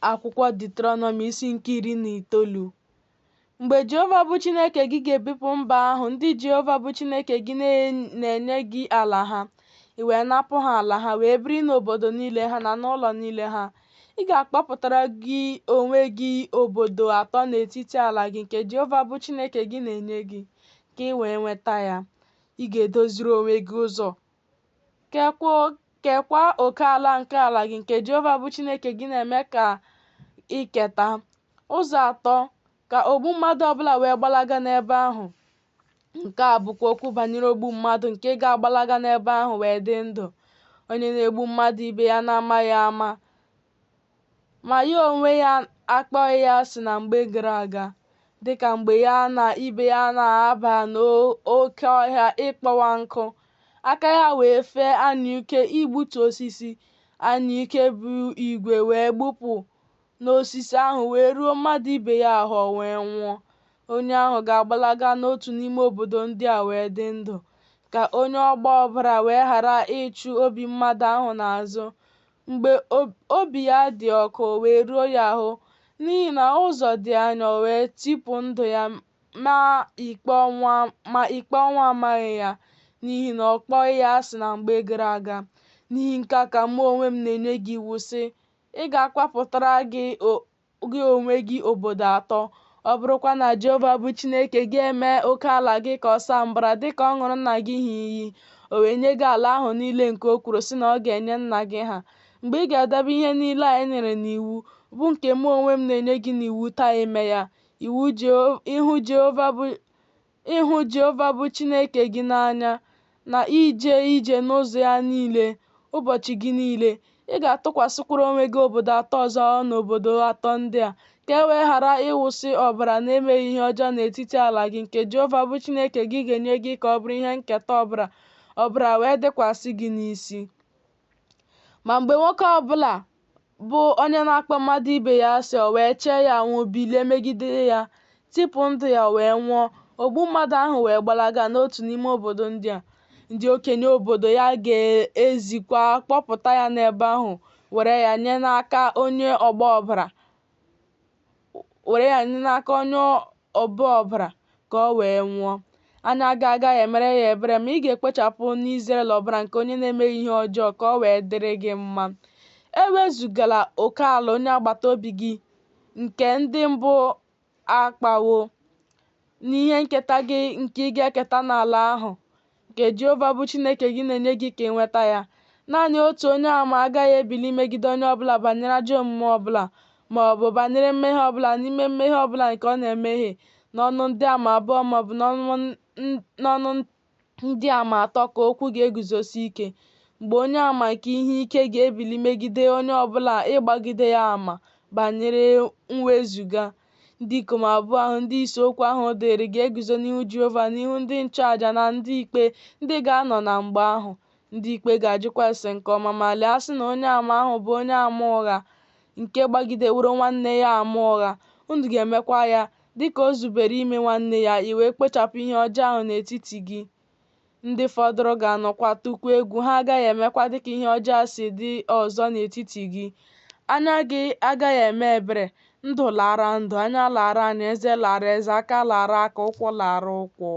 Akwụkwọ Deuterọnọmi isi nke 19. Mgbe Jehova bụ Chineke gị ga-ebipụ mba ahụ ndị Jehova bụ Chineke gị na-enye gị ala ha, i wee napụ ha ala ha wee biri n'obodo niile ha na n'ụlọ niile ha, ị ga-akpọpụtara gị onwe gị obodo atọ n'etiti ala gị nke Jehova bụ Chineke gị na-enye gị, ka i wee nweta ya. Ị ga-edoziri onwe gị ụzọ, keekwa oke ala nke ala gị nke Jehova bụ Chineke gị na-eme ka i keta, ụzọ atọ, ka ogbu mmadụ ọbụla wee gbalaga n'ebe ahụ. Nke a bụkwa okwu banyere ogbu mmadụ nke ga-agbalaga n'ebe ahụ wee dị ndụ, onye na-egbu mmadụ ibe ya n'amaghị ama, ma ya onwe ya akpọghị ya asị na mgbe gara aga, dị ka mgbe ya na ibe ya na-aba n'oke ọhịa ịkpọwa nkụ, aka ya wee fee anyụike igbutu osisi, anyụike bụ igwe wee gbupụ n'osisi ahụ wee ruo mmadụ ibe ya ahụ, o wee nwụọ. Onye ahụ ga-agbalaga n'otu n'ime obodo ndị a wee dị ndụ, ka onye ọgba ọbara wee ghara ịchụ obi mmadụ ahụ n'azụ mgbe obi ya dị ọkụ, o wee ruo ya ahụ, n'ihi na ụzọ dị anya, o wee tipụ ndụ ya ma ikpe ọnwụ amaghị ya, n'ihi na ọ kpọghị ya asị na mgbe gara aga. N'ihi nke a ka mụ onwe m na-enye gị iwu, sị, Ị ga-akpọpụtara gị onwe gị obodo atọ. Ọ bụrụkwa na Jehova bụ Chineke gị emee oke ala gị ka ọ saa mbara dị ka ọ ṅụrụ nna gị ha iyi, o wee nye gị ala ahụ niile nke o kwuru sị na ọ ga-enye nna gị ha, mgbe ị ga-edebe ihe niile a e nyere n'iwu, bụ nke mụ onwe m na-enye gị n'iwu taa ime ya, ịhụ Jehova bụ Chineke gị n'anya, na ije ije n'ụzọ ya niile ụbọchị gị niile, ị ga-atụkwasịkwara onwe gị obodo atọ ọzọ n'obodo atọ ndị a, ka e wee ghara ịwụsị ọbara na-emeghị ihe ọjọọ n'etiti ala gị nke Jehova bụ Chineke gị ga-enye gị ka ọ bụrụ ihe nketa ọbara wee dịkwasị gị n'isi. Ma mgbe nwoke ọ bụla bụ onye na-akpọ mmadụ ibe ya asị, o wee chee ya anwụ, bilie megide ya, tipụ ndụ ya, o wee nwụọ, ogbu mmadụ ahụ wee gbalaga n'otu n'ime obodo ndị a. Ndị okenye obodo ya ga-ezikwa kpọpụta ya n'ebe ahụ, were ya nye n'aka onye ọbọ ọbara, ka o wee nwụọ. Anya gị agaghị emere ya ebere, ma ị ga-ekpochapụ n'Izrel ọbara nke onye na-emeghị ihe ọjọọ, ka o wee dịrị gị mma. Ewezugala oke ala onye agbata obi gị nke ndị mbụ akpawo n'ihe nketa gị nke ị ga-eketa n'ala ahụ nke Jehova bụ Chineke gị na-enye gị ka ị nweta ya. Naanị otu onye ama agaghị ebili megide onye ọbụla banyere ajọ omume ọbụla, ma ọ bụ banyere mmehie ọbụla n'ime mmehie ọbụla nke ọ na-emehie, n'ọnụ ndị ama abụọ ma ọ bụ n'ọnụ ndị ama atọ ka okwu ga-eguzosi ike. Mgbe onye ama nke ihe ike ga-ebili megide onye ọbụla ịgbagide ya ama banyere mwezuga, ndị ikom abụọ ahụ ndị isi okwu ahụ dịịrị ga-eguzo n'ihu Jehova n'ihu ndị nchụaja na ndị ikpe ndị ga-anọ na mgbe ahụ. Ndị ikpe ga-ajụkwa ase nke ọma, ma lee a sị na onye ama ahụ bụ onye ama ụgha nke gbagideworo nwanne ya ama ụgha, unu ga-emekwa ya dị ka o zubere ime nwanne ya, i wee kpochapụ ihe ọjọọ ahụ n'etiti gị. Ndị fọdụrụ ga-anọkwa tụkwuo egwu, ha agaghị emekwa dịka ihe ọjọọ a si dị ọzọ n'etiti gị. Anya gị agaghị eme ebere, ndụ laara ndụ, anya laara anya, eze laara eze, aka laara aka, ụkwụ laara ụkwụ.